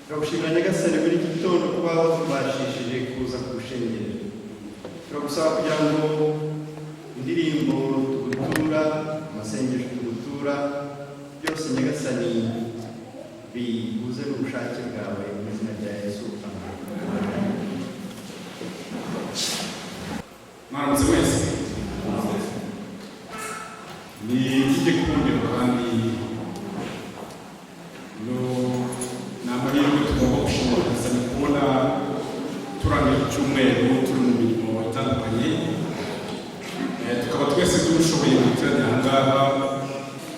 Turagushimira Nyagasani muri iki gitondo kuba watubashishije kuza kugushengera. Turagusaba kugira ngo indirimbo tugutura, amasengesho tugutura, byose Nyagasani bihuze n'ubushake bwawe, mu izina rya Yesu, amen. Mwaramutse mwese. Ni iby'igikundiro kandi no ni amahirwe tugomba gushimira Nyagasani kubona turangije icyumweru turi mu mirimo itandukanye, tukaba twese dushoboye guteranira aha ngaha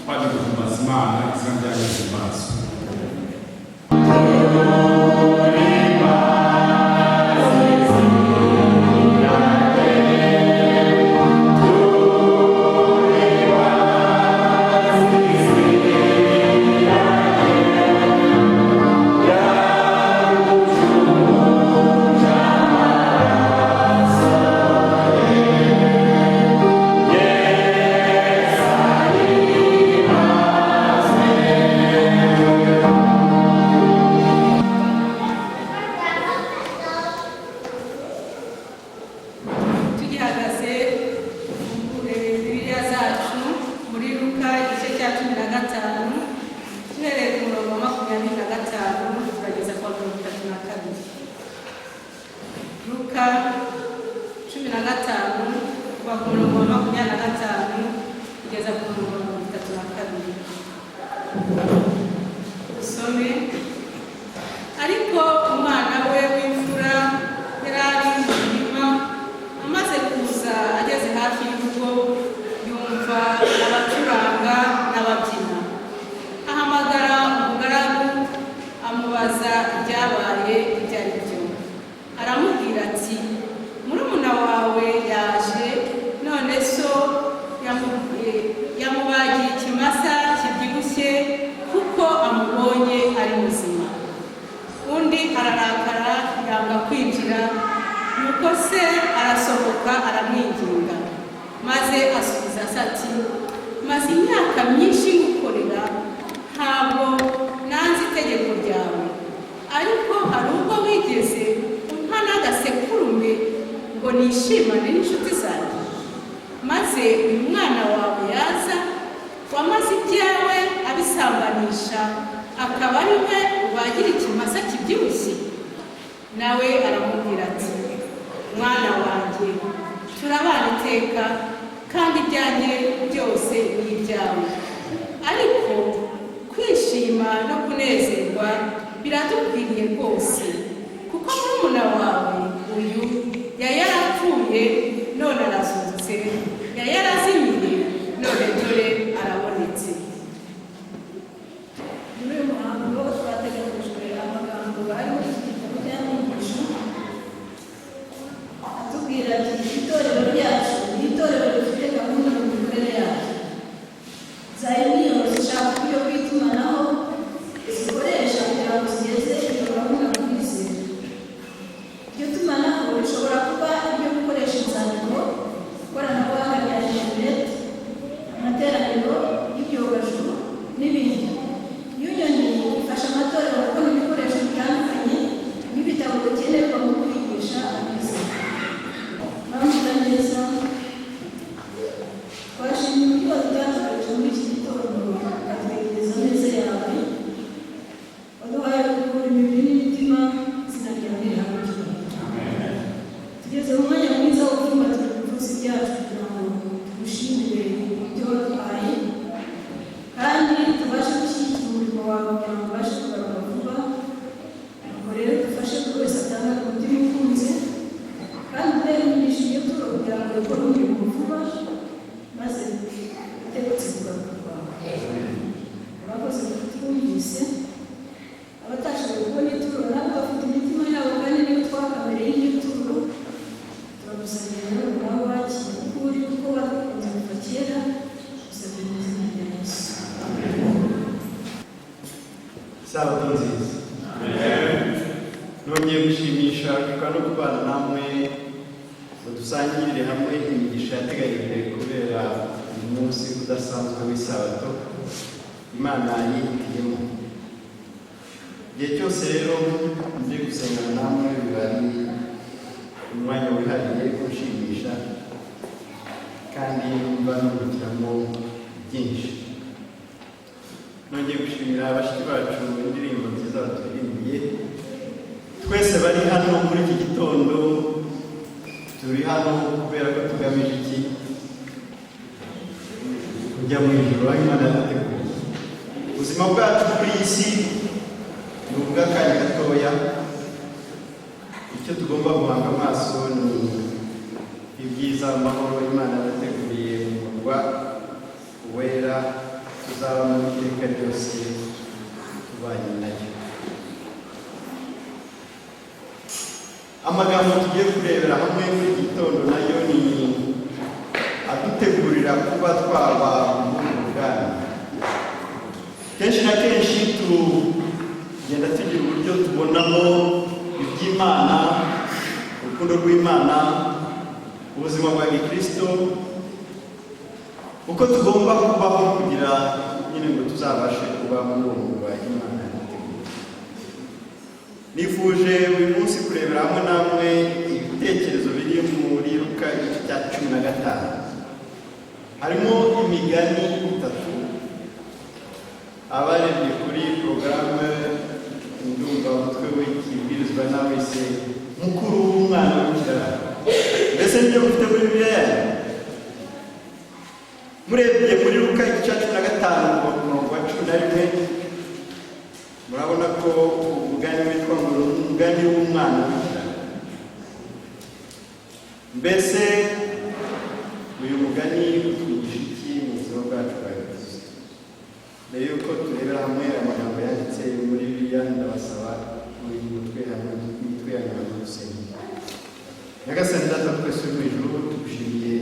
twaje guhimbaza Imana. Izina ryayo rihimbazwe. Tugihagaze, dufungure Bibiliya zacu muri Luka igice cya 15, duhereye ku murongo wa 25 turageza ku wa 32. Luka 15, kuva ku murongo wa 25 kugeza ku murongo wa 32. Usome. Ariko umwana we w'imfura yari ari mu murima. Amaze kuza ageze hafi y'urugo, yumva abacuranga n'ababyina. Ahamagara umugaragu, amubaza ibyabaye ibyo ari byo. Aramubwira ati: "Murumuna wawe yaje, none so yamubagiye ikimasa kibyibushye kuko amubonye ari muzima." Undi ararakara, yanga kwinjira. Nuko se arasohoka, aramwinginga. Maze asubiza se ati: "Maze imyaka myinshi ngukorera, ntabwo nanze itegeko ryawe, ariko hari ubwo wigeze umpa n'agasekurume ngo nishimane n'inshuti zanjye? Maze uyu mwana wawe yaza, wamaze ibyawe abisambanisha, akaba ari we ubagira ikimasa kibyibushye." Nawe aramubwira ati: "Mwana wanjye, turabana iteka, kandi ibyanjye byose ni ibyawe. Ariko kwishima no kunezerwa biradukwiriye rwose, kuko murumuna wawe uyu yari yarapfuye, none arazutse, yari yarazimiye, none dore arabonetse." Muri uyu muhango twateganyirijwe amagambo ari muri iki gitabo cy'inyigisho atubwira ati: "Itorero ryacu ni itorero rifite gahunda mu mikorere yaryo." Za union zishaka uburyo bw'itumanaho zikoresha kugira ngo zigeze iyo gahunda ku bizera. Iryo tumanaho rishobora kuba iryo gukoresha inzandiko, ikoranabuhanga rya interineti, amateraniro y'ibyogajuru n'ibindi. Union ifasha amatorero kubona ibikoresho bitandukanye nk'ibitabo bikenerwa mu kwigisha abizera. Bamugira neza, twashimye uburyo wadutangarije muri iki gitondo, ukatwegereza ameza yawe, waduhaye kuruhura imibiri n'imitima. Izina ryawe rihabwe icyubahiro. Tugeze mu mwanya mwiza wo gupfumbatira ibipfunsi byacu kugira ngo tugushimire ibyo waduhaye, kandi tubashe gushyigikira umurimo wawe kugira ngo ubashe kugaruka vuba. Nuko rero dufashe buri wese atanga umutima ukunze, kandi utere imigisha iyo turo kugira ngo dukore umurimo vuba, maze utegetse kugaruka kwawe. Urakoze kuko twumvise. Abatashoboye kubona ituro nabo bafite imitima yabo, kandi niyo twakamereye y'iryo turo, turagusabira rero ngo nawe wakire uko uri, kuko wadukunze kuva kera. Usabye mu izina rya Yesu. Isabato nziza. Nongeye gushimisha no kubana namwe ngo dusangirire hamwe imigisha yateganyijwe kubera uyu munsi udasanzwe w'isabato Imana yihitiyemo. Igihe cyose rero ngiye gusengana namwe biba ari umwanya wihariye unshimisha kandi mba nungukiramo byinshi. Nongeye gushimira bashiki bacu indirimbo nziza baturirimbiye. Twese bari hano muri iki gitondo turi hano kubera ko tugamije iki? Kujya mu ijuru aho Imana yaduteguriye. Ubuzima bwacu kuri iyi si ni ubw'akanya gatoya. Icyo tugomba guhanga amaso ni ibyiza, amahoro Imana yaduteguriye mu murwa wera tuzabamo iteka ryose tubanye nayo. Amagambo tugiye kurebera hamwe muri iki gitondo nayo ni adutegurira kuba twaba muri ubu bwami. Kenshi na kenshi tugenda tugira uburyo tubonamo iby'Imana, urukundo rw'Imana, ubuzima bwa gikristo, uko tugomba kubaho kugira nyine ngo tuzabashe kuba muri uwo murwa Imana yaduteguriye. Nifuje uyu munsi kurebera hamwe namwe ibitekerezo biri muri Luka igice cya 15. Harimo imigani itatu. Abarebye kuri porogaramu ndumva umutwe w'ikibwirizwa nawe se mukuru w'umwana w'ikirara. Mbese nibyo mufite muri Bibiliya yanyu? Murebye muri Luka igice cya 15 umurongo wa 11, murabona ko umugani witwa ngo ni umugani w'umwana w'ikirara. Mbese uyu mugani utwigisha iki mu buzima bwacu bwa Kristo? Mbere y'uko turebera hamwe amagambo yanditse muri Bibiliya, ndabasaba muri mutwe hamwe imitwe yanyu hamwe gusenga. Nyagasani Data twese uri mu ijuru, tugushimiye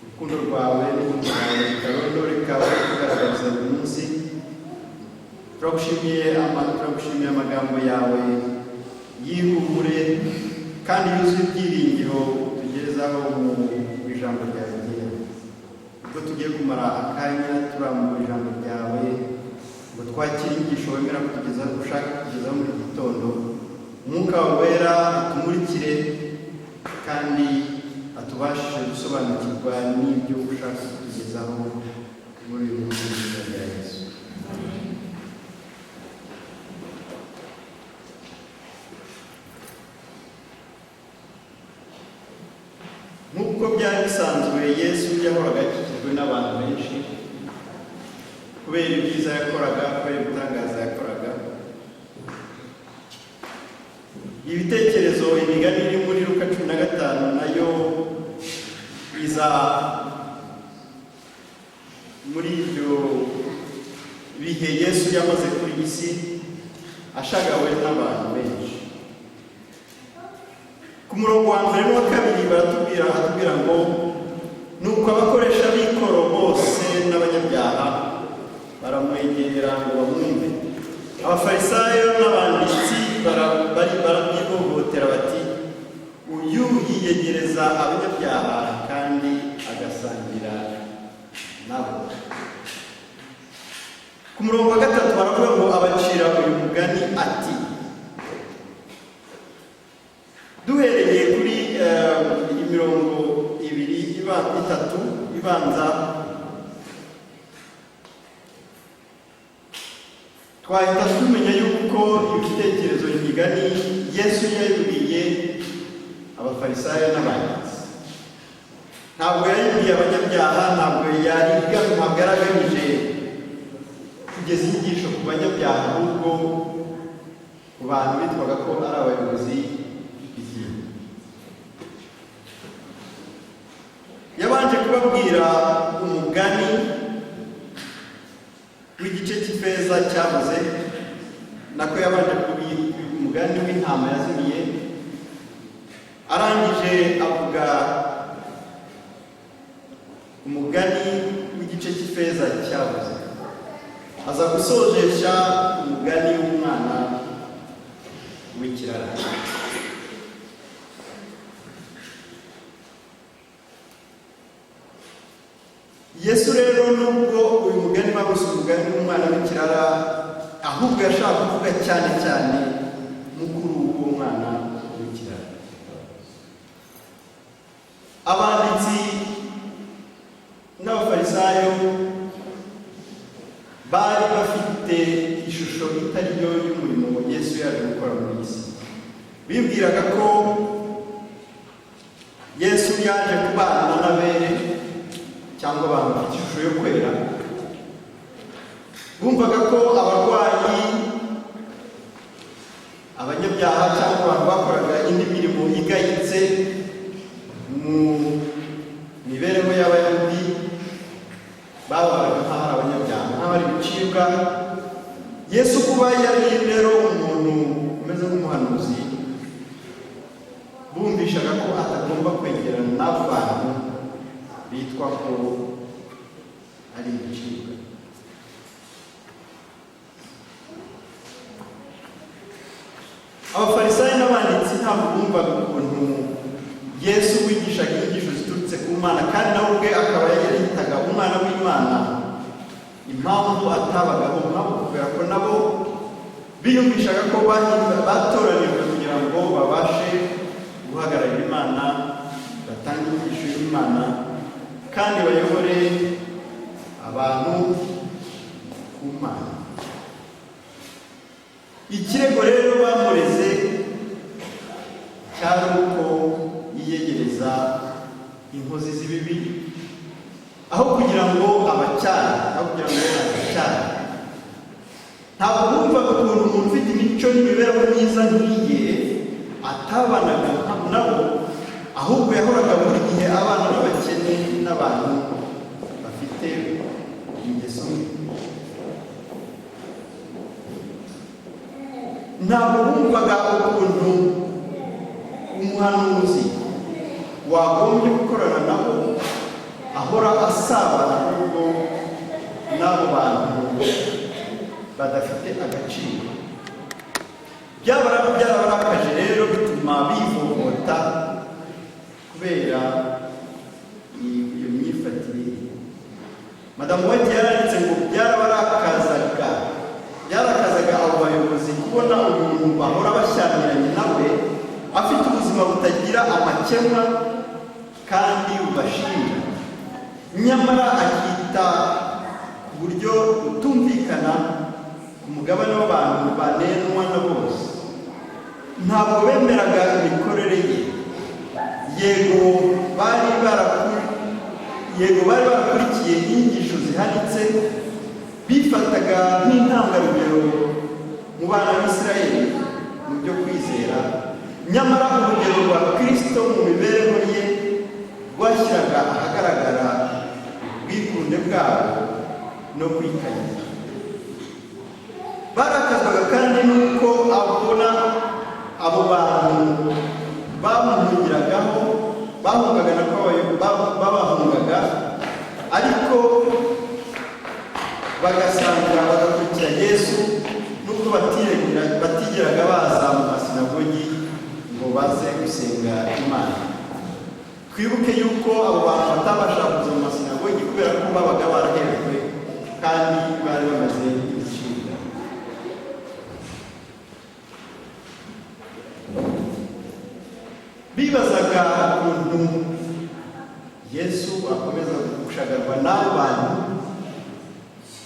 urukundo rwawe n'ubuntu bwawe butarondoreka kugaragariza buri munsi. Turagushimiye amagambo yawe y'ihumure kandi yuzuye ibyiringiro tugezaho mu ijambo ryawe ryera. Ubwo tugiye kumara akanya turambura ijambo ryawe ngo twakire inyigisho wemera kutugezaho, ushaka kutugezaho muri iki gitondo, Umwuka wawe wera atumurikire kandi atubashe gusobanukirwa n'ibyo ushaka kutugezaho muri uyu munsi mu izina rya Yesu. Nk'uko byari bisanzwe, Yesu yahoraga akikijwe n'abantu benshi kubera ibyiza yakoraga, kubera ibitangaza yakoraga. Ibitekerezo, imigani iri muri Luka 15 nayo iza muri ibyo bihe Yesu yamaze kuri iyi si ashagawe n'abantu benshi. Ku murongo wa mbere n'uwa kabiri baratubwira ngo nuko abakoresha b'ikoro bose n'abanyabyaha baramwegera ngo bamwumve. Abafarisayo n'abanditsi baramwihohotera bati uyu yiyegereza abanyabyaha kandi agasangira nabo. Ku murongo wa gatatu baravuga ngo abacira uyu mugani ati, duhereye kuri imirongo ibiri itatu ibanza, twahita tumenya yuko ibitekerezo imigani Yesu yabibwiye Abafarisayo n'abanditsi. Ntabwo yayibwiye abanyabyaha, ntabwo yari agamije kugeza inyigisho ku banyabyaha, ahubwo ku bantu bitwaga ko ari abayobozi b'idini. Yabanje kubabwira umugani w'igice cy'ifeza cyabuze, nako yabanje kubabwira umugani w'intama yazimiye, arangije avuga umugani w'igice cy'ifeza cyabuze, aza gusojesha umugani w'umwana w'ikirara. Yesu rero nubwo uyu mugani bawise umugani w'umwana w'ikirara, Ahubwo yashaka kuvuga cyane cyane mukuru w'uwo mwana w'ikirara. Abanditsi n'Abafarisayo bari bafite ishusho itari yo y'umurimo Yesu yaje gukora muri iyi si. Bibwiraga ko Yesu yaje kubana n'abere cyangwa abantu bafite ishusho yo kwera. Bumvaga ko abarwayi, abanyabyaha cyangwa abantu bakoraga indi mirimo igayitse mu mibereho y'Abayahudi babaga nk'aho ari abanyabyaha, nk'aho ari ibicibwa. Yesu kuba yari rero umuntu umeze nk'umuhanuzi, bumvishaga ko atagomba kwegerana n'abo bantu bitwa ko ari ibicibwa. Abafarisayo n'abanditsi ntabwo bumvaga ukuntu Yesu wigishaga inyigisho ziturutse ku Mana, kandi nawe ubwe akaba yaritaga umwana w'Imana, impamvu atabagaho nabo, kubera ko nabo biyumvishaga ko batoranijwe kugira ngo babashe guhagararira Imana, batange inyigisho y'Imana kandi bayobore abantu ku Mana. Ikirego rero bamureze cyari uko yiyegereza inkozi z'ibibi aho kugira ngo abacyahe, aho kugira ngo abacyahe. Ntabwo bumvaga ukuntu umuntu ufite imico n'imibereho myiza nk'iye atabanaga nabo, ahubwo yahoraga buri gihe abana n'abakene n'abantu bafite ingeso mbi. Ntabwo bumvaga ukuntu umuhanuzi wagombye gukorana nabo ahora asabana ahubwo n'abo bantu badafite agaciro. Byarabarakaje rero, bituma bivovota kubera iyo myifatire ye. Madamu White yaranditse ngo byarakazaga abo bayobozi kubona umuntu bahora bashyamiranye nawe afite ubuzima butagira amakemwa kandi bubashinja, nyamara akita ku buryo butumvikana ku mugabane w'abantu banenwa na bose. Ntabwo bemeraga imikorere ye. Yego bari barakurikiye inyigisho zihanitse, bifataga nk'intangarugero mu bana b'Isirayeli mu byo kwizera, nyamara urugero rwa Kristo mu mibereho ye rwashyiraga ahagaragara ubwikunde bwabo no kwikanyiza. Barakazwaga kandi n'uko abona abo bantu bamuhungiragaho, bahungaga nako babahungaga, ariko bagasanga bagakurikira Yesu, nubwo batigeraga baza mu masinagogi ngo baze gusenga Imana. Twibuke yuko abo bantu batabasha kuza mu masinagogi kubera ko babaga barahejwe kandi bari bamaze ibicibwa. Bibazaga ukuntu Yesu akomeza gushagarwa n'abo bantu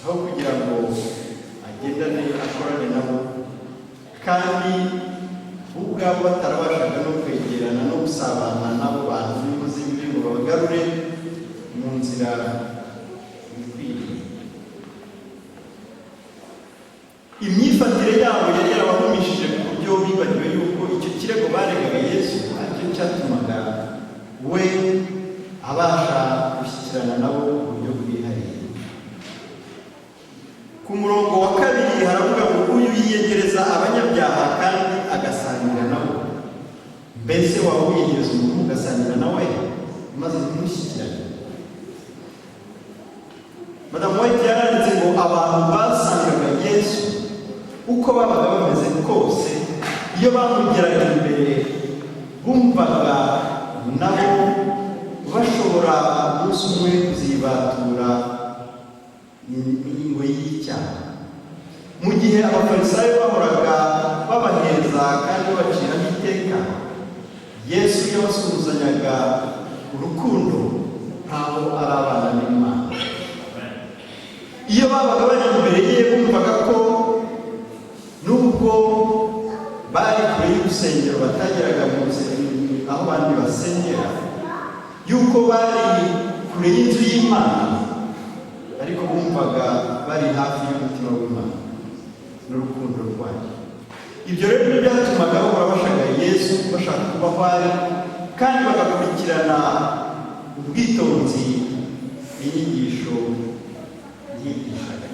aho kugira ngo agendane akorane nabo, kandi bo ubwabo batarabashaga no kwegerana no gusabana n'abo bantu b'inkozi z'ibibi ngo babagarure mu nzira ikwiriye. Imyifatire yabo yari yarabahumishije ku buryo bibagiwe yuko icyo kirego baregaga Yesu aricyo cyatumaga we abasha gushyikirana nabo mu buryo bwihariye. Ku murongo wa 2 haravuga ngo uyu yiyegereza abanyabyaha kandi agasangira nabo. Mbese waba wiyegereza umuntu ugasangira nawe maze ntimushyikirane? Madamu White yaranditse ngo abantu basangaga Yesu uko babaga bameze kose, iyo bamugeraga imbere bumvaga nabo bashobora umunsi umwe kuzibatura ingoyi y'icyaha. Mu gihe Abafarisayo bahoraga babaheza kandi babaciraho iteka, Yesu yabasuhuzanyaga urukundo nkaho ari abana b'Imana. Iyo babaga bari imbere ye, bumvaga ko nubwo bari kure y'urusengero, batageraga mu rusengero aho abandi basengera, yuko bari kure y'inzu y'Imana, ariko bumvaga bari hafi y'umutima w'Imana n'urukundo rwayo. Ibyo rero nibyo byatumaga bahora bashagaye Yesu, bashaka kuba aho ari, kandi bagakurikirana ubwitonzi inyigisho yigishaga.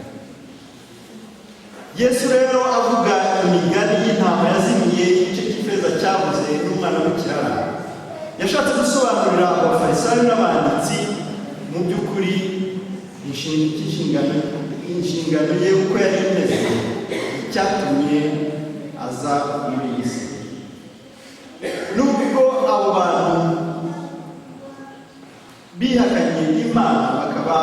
Yesu rero avuga imigani y'intama yazimiye, igice cy'ifeza cyabuze n'umwana w'ikirara, yashatse gusobanurira Abafarisayo n'abanditsi mu by'ukuri inshingano ye uko yari imeze, icyatumye aza muri iyi si. Nubwo abo bantu bihakanye Imana, bakaba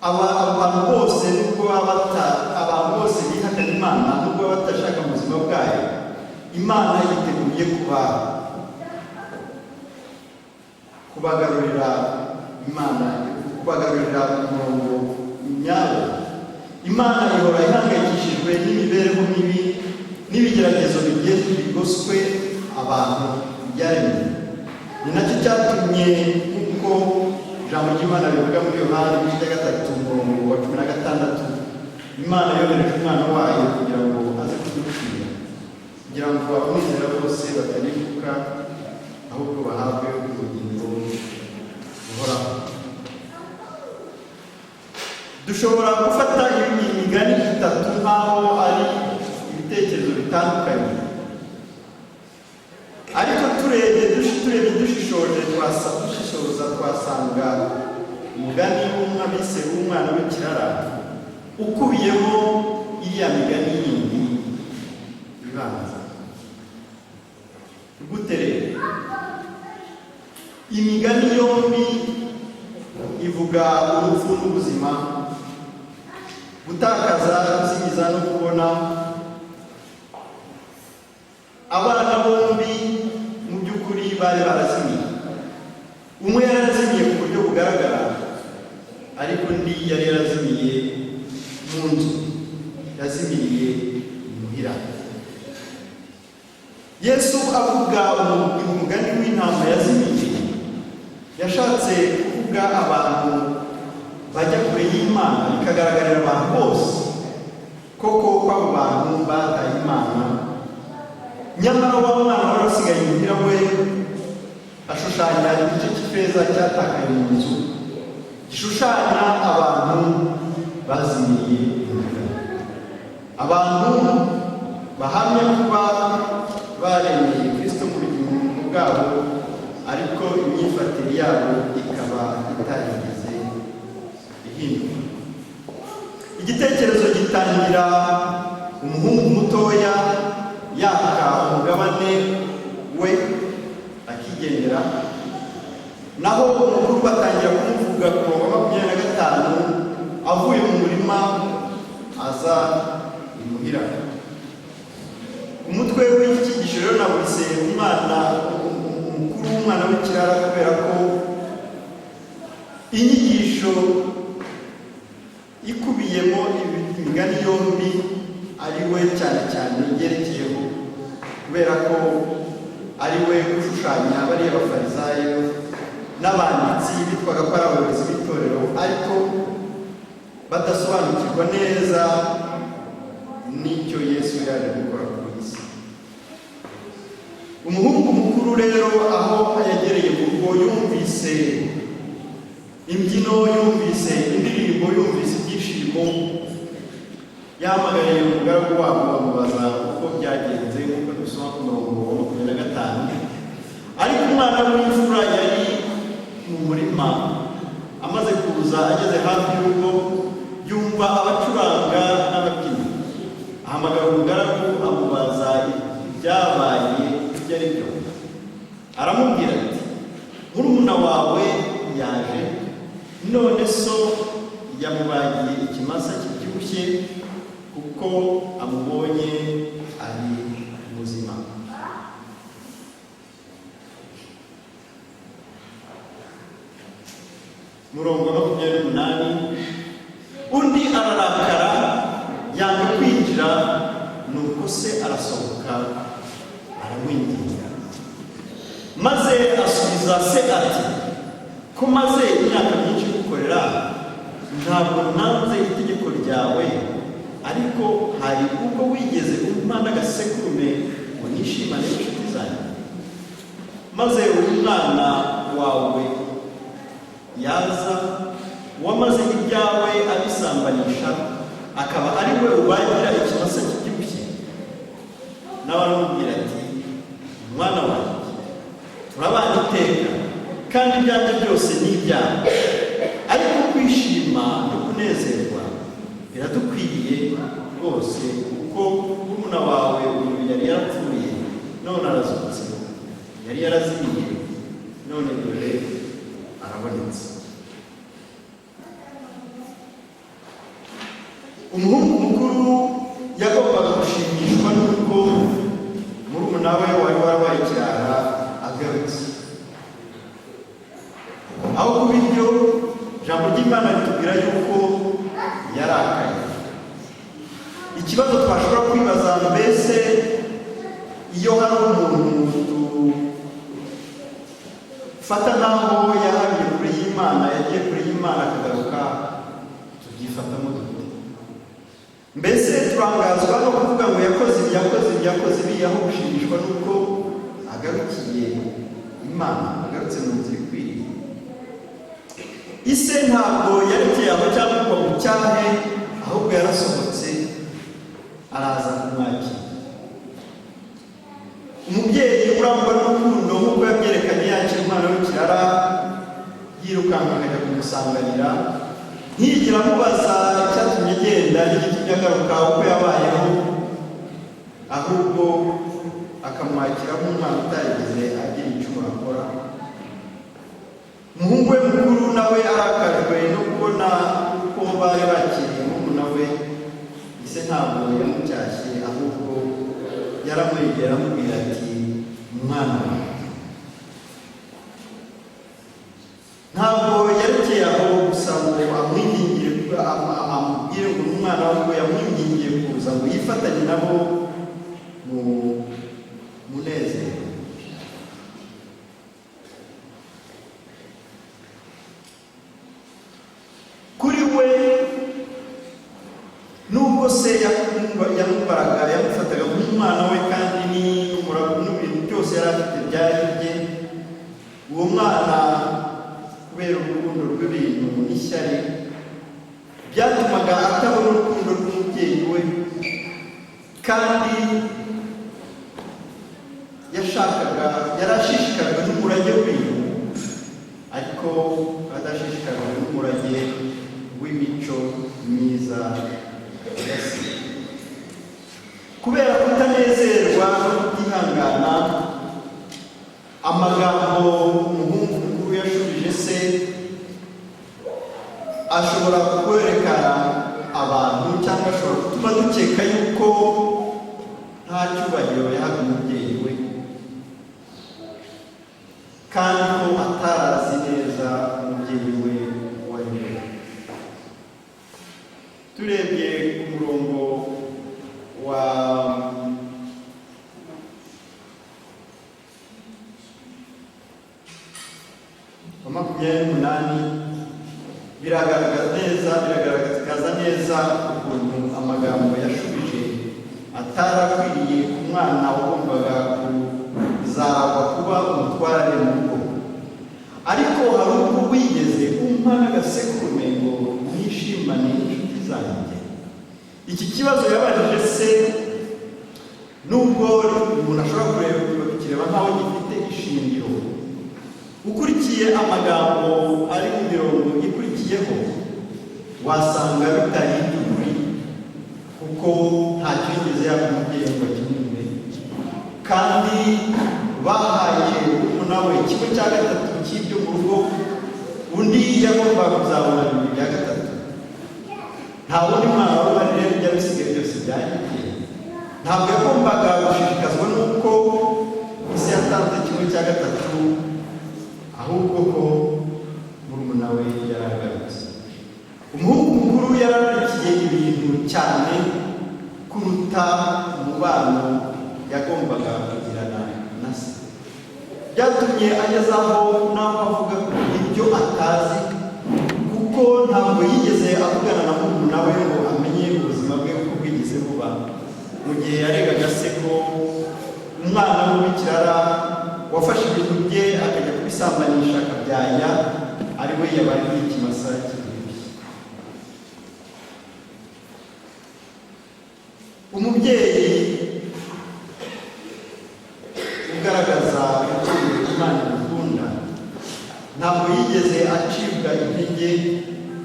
aba bantu bose, nubwo baba abantu bose bihakanye Imana, nubwo baba batashaka mu buzima bwayo, Imana yiteguye kubagarurira Imana, kubagarurira umurongo nyawo. Imana ihora ihangayikishijwe n'imibereho mibi n'ibigeragezo bigiye bigoswe abantu byaremye. Ni nacyo cyatumye, nk'uko ijambo ry'Imana rivuga muri Yohana igice cya 3, umurongo wa 16, Imana yohereje umwana wayo kugira ngo aze kudupfira, kugira ngo abamwizera bose batarimbuka, ahubwo bahabwe ubugingo buhoraho. Dushobora gufata imigani itatu nk'aho ari ibitekerezo bitandukanye, ariko turebye dushishoje, dushishoza twasanga umugani w'umwabise w'umwana w'ikirara ukubiyemo iriya migani yindi ibanza. Gute rero? Imigani yombi ivuga urupfu n'ubuzima, gutakaza, kuzimiza no kubona. Abana bombi mu by'ukuri bari barazimiye. Umwe yarazimiye ku buryo bugaragara, ariko undi yari yarazimiye mu nzu, yazimiriye imuhira. Yesu avuga umugani w'intama yazimiye, yashatse kuvuga abantu bajya kure y'Imana, bikagaragarira abantu bose koko ko abo bantu bataye Imana. Nyamara wa mwana wari wasigaye imuhira we ashushanya igice cy'ifeza cyatakaye mu nzu, gishushanya abantu bazimiye imuhira, abantu bahamya kuba baremeye Kristo mu bugingo bwabo, ariko imyifatire yabo ikaba itarigeze ihinduka. Igitekerezo gitangira umuhungu mutoya yaka umugabane we akigendera, naho umukuru batangira kumuvuga ku murongo wa 25, avuye mu murima aza imuhira. Umutwe w'iki cyigisho rero nawise umwana umukuru w'umwana w'ikirara, kubera ko inyigisho ikubiyemo imigani yombi ari we cyane cyane yerekeyeho, kubera ko ari we ushushanya bariya Bafarisayo n'abanditsi bitwaga ko ari abayobozi b'itorero, ariko badasobanukirwa neza n'icyo Yesu yaje gukora ku isi. Umuhungu mukuru rero, aho yagereye mu rugo, yumvise imbyino, yumvise indirimbo, yumvise ibyishimo. Yahamagariye umugaragu wabo, bamubaza uko byagenze, nk'uko dusoma ku murongo wa 25. Ariko umwana w'imfura yari mu murima. Amaze kuza, ageze hafi y'urugo, yumva abacuranga n'ababyinnyi. Ahamagara umugaragu, amubaza ibyabaye ibyo ari byo. Aramubwira ati: "Murumuna wawe yaje, None so yamubagiye ikimasa kibyibushye kuko amubonye ari muzima." Murongo wa 28, undi ararakara yanga kwinjira, nuko se arasohoka aramwinginga. Maze asubiza se ati: "Ko maze imyaka myinshi ngukorera, ntabwo nanze itegeko ryawe, ariko hari ubwo wigeze umpa n'agasekurume ngo nishimane n'inshuti zanjye? Maze uyu mwana wawe yaza, uwamaze ibyawe abisambanisha, akaba ari we ubagira ikimasa kibyibushye." Nawe aramubwira ati: "Mwana wanjye, turabana iteka, kandi ibyanjye byose ni ibyawe. Ariko kwishima no kunezerwa biradukwiriye rwose, kuko murumuna wawe uyu yari yarapfuye none arazutse, yari yarazimiye none dore arabonetse." Umuhungu mukuru yagombaga gushimishwa n'uko murumuna we wari warabaye ikirara agarutse. Aho kuba ibyo, ijambo ry'Imana ritubwira yuko yarakaye. Ikibazo twashobora kwibaza: mbese iyo hari umuntu dufata nk'aho yahabiye kure y'Imana, yagiye kure y'Imana akagaruka, tubyifatamo dute? Mbese turangazwa no kuvuga ngo yakoze ibi, yakoze ibi, yakoze ibi, aho gushimishwa n'uko agarukiye Imana, agarutse mu nzira ikwiriye? Ise ntabwo yerekeye aho cyangwa ngo amucyahe, ahubwo yarasohotse araza kumwakira. Umubyeyi urangwa n'urukundo, nk'uko yabyerekanye yakira umwana w'ikirara, yirukanka akajya kumusanganira, ntiyigira amubaza icyatumye agenda n'igitumye agaruka, uko yabayeho, ahubwo akamwakira nk'umwana utarigeze agira icumuro akora. Umuhungu we mukuru nawe arakajwe no kubona uko bari bakiriye murumuna we, ise ntabwo yamucyashye, ahubwo yaramwegera aramubwira ati: "Mwana wawe." Ntabwo yerekeye aho gusa ngo amwingingire, amubwire ngo ni umwana we, ngo yamwingingiye kuza ngo yifatanye nabo mu munezero. Kuri we, nubwo se yamubaraga, yamufataga nk'umwana we, kandi n'ibintu byose yari afite byari ibye, uwo mwana kubera urukundo rw'ibintu n'ishyari byatumaga atabona urukundo rw'umubyeyi we, kandi yashakaga, yari ashishikajwe n'umurage w'ibintu ariko adashishikajwe n'umurage w'imico myiza ya se. Kubera kutanezerwa no kutihangana, amagambo umuhungu mukuru yashubije se ashobora kwerekana abantu cyangwa ashobora gutuma dukeka yuko nta cyubahiro yahaga umubyeyi we, kandi ko atarazi neza umubyeyi we uwo ari we. Turebye ku murongo wa 28, biragaragaza neza ukuntu amagambo yashubije atarakwiriye ku mwana wagombaga kuzaragwa kuba umutware mu rugo. "Ariko hari ubwo wigeze umpa n'agasekurume ngo nishimane n'inshuti zanjye?" Iki kibazo yabajije se, nubwo umuntu ashobora kureba kukireba nk'aho gifite ishingiro, ukurikiye amagambo ari mu mirongo ikurikiyeho wasanga bitari iby'ukuri, kuko ntacyo yigeze yaba umubyeyi ngo akimwime, kandi bahaye murumuna we kimwe cya gatatu cy'ibyo mu rugo. Undi yagombaga kuzabona 2/3. Nta wundi mwana wari uhari rero, ibyari bisigaye byose byagiye. Ntabwo yagombaga gushishikazwa n'uko isi yatanze 1/3, ahubwo ko murumuna we yaragarutse. Umuhungu mukuru yararikiye ibintu cyane kuruta umubano yagombaga kugirana na se. Byatumye ageze aho naho avuga ibyo atazi, kuko ntabwo yigeze avugana na murumuna we ngo amenye ubuzima bwe uko bwigeze buba. Mu gihe yaregaga se ko umwana we w'ikirara wafashe ibintu bye akajya kubisambanisha akabyaya ari we yabaye ikimasa cy'ibibyi. Umubyeyi ugaragaza urukundo Imana imukunda ntabwo yigeze acibwa intege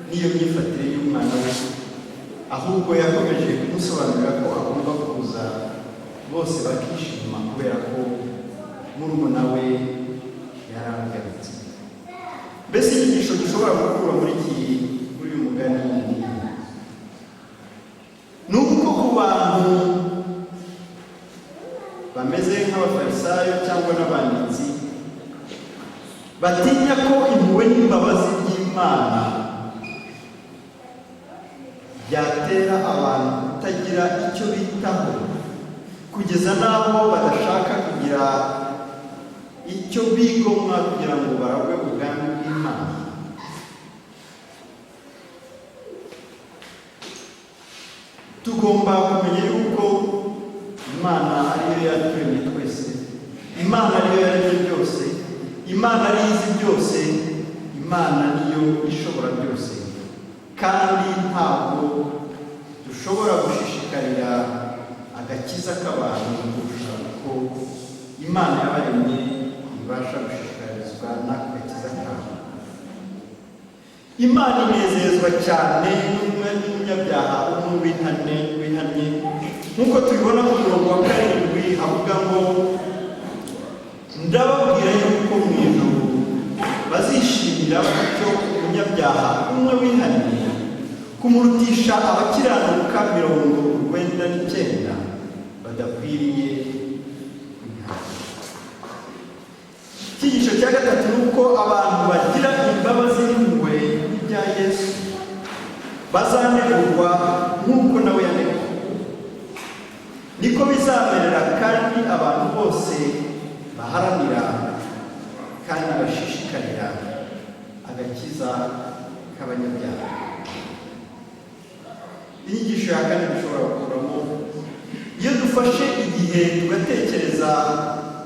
n'iyo myifatire y'umwana we, ahubwo yakomeje kumusobanurira ko agomba kuza bose bakishima kubera ko murumuna we yaragarutse. Mbese inyigisho dushobora gukura muri uyu mugani ni uko ku bantu bameze nk'Abafarisayo cyangwa n'abanditsi batinya ko impuhwe n'imbabazi by'Imana byatera abantu kutagira icyo bitaho, kugeza n'aho badashaka kugira icyo bigomwa kugira ngo baragwe ubwami bw'Imana. Tugomba kumenya yuko Imana ariyo yaturemye twese, Imana ariyo yaremye byose, Imana ariyo izi byose, Imana niyo ishobora byose, kandi ntabwo dushobora gushishikarira agakiza k'abantu kurusha uko Imana yabaremye ibasha gushishikarizwa n'ako gakiza kabo. Imana inezezwa cyane n'umunyabyaha umwe wihannye, nk'uko tubibona mu murongo wa 7 avuga ngo: ndababwira yuko mu ijuru bazishimira icyo umunyabyaha umwe wihannye kumurutisha abakiranuka 99 badakwiriye kwihana. Icyigisho cya gatatu ni uko abantu bagira imbabazi n'impuhwe nk'ibya Yesu bazanegurwa nk'uko nawe yaneguwe. Niko bizamerera kandi abantu bose baharanira kandi bashishikarira agakiza k'abanyabyaha. Inyigisho ya kane dushobora gukuramo: iyo dufashe igihe tugatekereza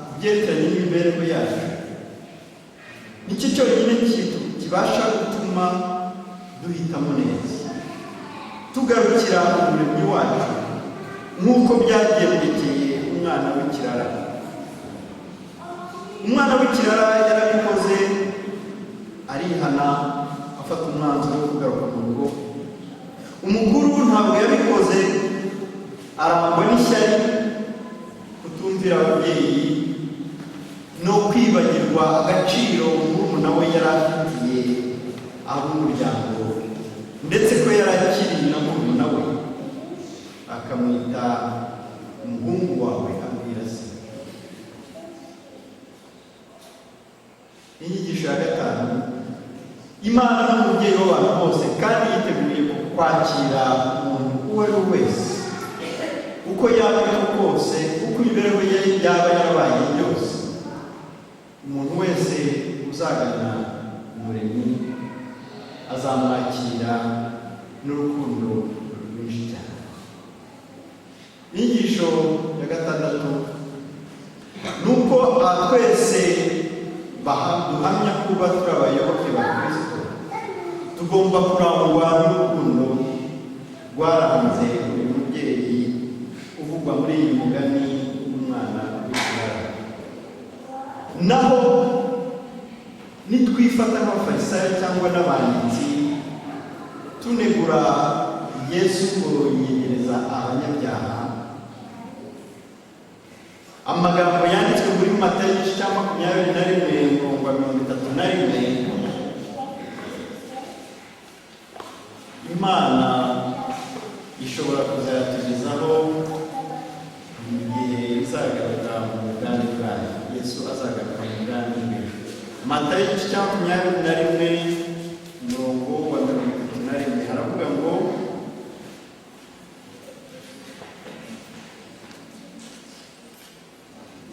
ku byerekeranye n'imibereho yacu, nicyo cyonyine kibasha gutuma duhitamo neza, tugarukira Umuremyi wacu nk'uko byagendekeye umwana w'ikirara. Umwana w'ikirara yarabikoze, arihana, afata umwanzuro wo kugaruka mu rugo. Umukuru ntabwo yabikoze, arangwa n'ishyari, kutumvira ababyeyi no kwibagirwa agaciro murumuna we yari afitiye ab'umuryango, ndetse ko yari akiri na murumuna we, akamwita umuhungu wawe, abwira se. Inyigisho ya gatanu: Imana ni umubyeyi w'abantu bose, kandi yiteguye kwakira umuntu uwo ari we wese, uko yaba ari kose, uko imibereho ye yaba yarabaye yose. Umuntu wese uzagana Umuremyi azamwakira n'urukundo rwinshi cyane. Inyigisho ya gatandatu ni uko twese duhamya kuba turi abayoboke ba Kristo tugomba kurangwa n'urukundo rwaranze uyu mubyeyi uvugwa muri iyi mugani w'umwana w'ikirara. Naho nitwifata nk'Abafarisayo cyangwa n'abanditsi tunegura Yesu ngo yiyegereza abanyabyaha, amagambo yanditswe muri Matayo igice cya 21 umurongo wa 31 Imana ishobora kuzayatugezaho mu gihe izagaruka mu bwami bwayo, Yesu azagaruka mu bwami bwe. Matayo igice cya 21, umurongo wa 31, haravuga ngo: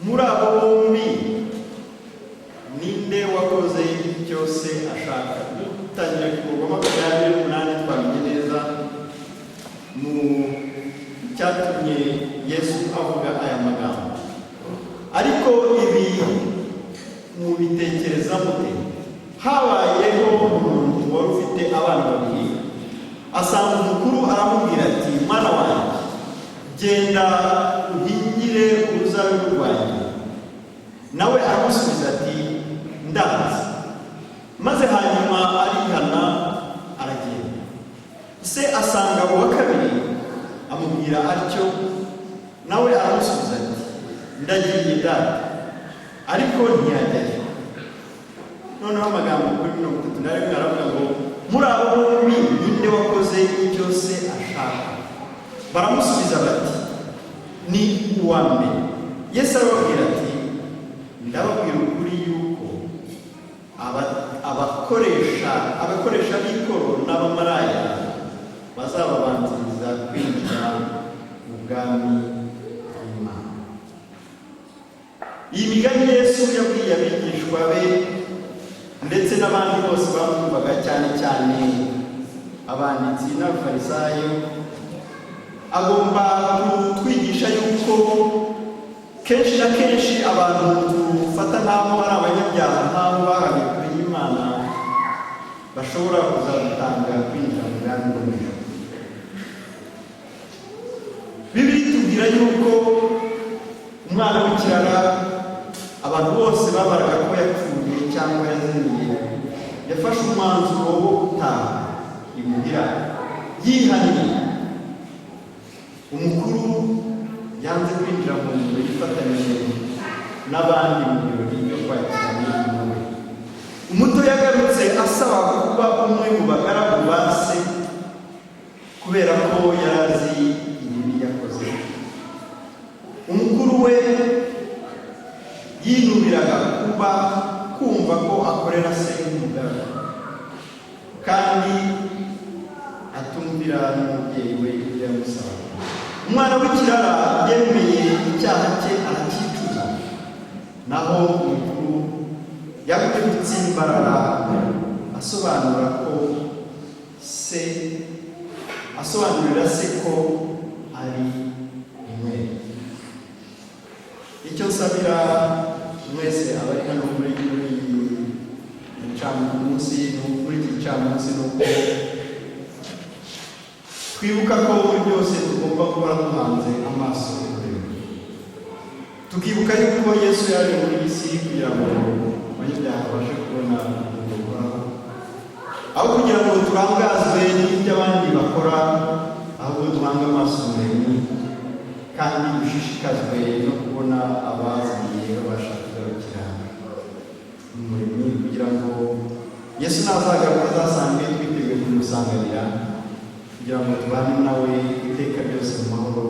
"Muri abo bombi ninde wakoze icyo se ashaka?" Dutangiye ku murongo wa 28, twamenye neza mu cyatumye Yesu avuga aya magambo. "Ariko ibi mubitekereza mute? Habayeho umuntu wari ufite abana babiri. Asanga umukuru aramubwira ati: 'Mwana wanjye, genda uhingire uruzabibu rwanjye.' Nawe aramusubiza ati: 'Ndanze.' Maze hanyuma arihana, aragenda. Se asanga uwa kabiri, amubwira atyo. Nawe aramusubiza ati: 'Ndagiye, data.' Ariko ntiyajyayo." Noneho amagambo kuri 31 aravuga ngo: "Muri abo bombi ninde wakoze icyo se ashaka?" Baramusubiza bati: 'Ni uwa mbere.' Yesu arababwira ati: 'Ndababwira ukuri yuko abakoresha b'ikoro n'abamaraya bazababanziriza kwinjira mu bwami bw'Imana.'" Iyi migani Yesu yabwiye abigishwa be ndetse n'abandi bose bamwumvaga, cyane cyane abanditsi n'Abafarisayo, agomba kutwigisha yuko kenshi na kenshi abantu dufata nk'aho ari abanyabyaha, nk'aho bahawe kure y'Imana, bashobora kuzadutanga kwinjira mu bwami bwo mu ijuru. Bibiliya itubwira yuko umwana w'ikirara, abantu bose babaraga ko yapfuye cyangwa yazimiye, yafashe umwanzuro wo gutaha imuhira yihaniye. Umukuru yanze kwinjira mu nzu yifatanyije n'abandi mu birori byo kwakira murumuna we. Umuto yagarutse asaba kuba umwe mu bagaragu ba se, kubera ko yari azi ibibi yakoze. Umukuru we yinubiraga kuba kumva ko akorera se nk'umugaragu, kandi atumvira n'umubyeyi we ibyo yamusaba. Umwana w'ikirara yemeye icyaha cye, aracyicuza, naho umukuru yagumye gutsimbarara, asobanurira se ko ari umwere. Icyo nsabira mwese abari hano muri muri iki gicamunsi ni uko twibuka ko muri byose tugomba guhora duhanze amaso kureba, tukibuka yuko Yesu yaje muri iyi si kugira ngo abanyabyaha babashe kubona ubugingo buhoraho, aho kugira ngo turangazwe n'ibyo abandi bakora, ahubwo duhange amaso Umuremyi kandi dushishikazwe no kubona abazimiye babasha kugarukira Umuremyi, kugira ngo Yesu nazagaruka azasange twiteguye kumusanganira, kugira ngo tubane nawe iteka ryose mu mahoro.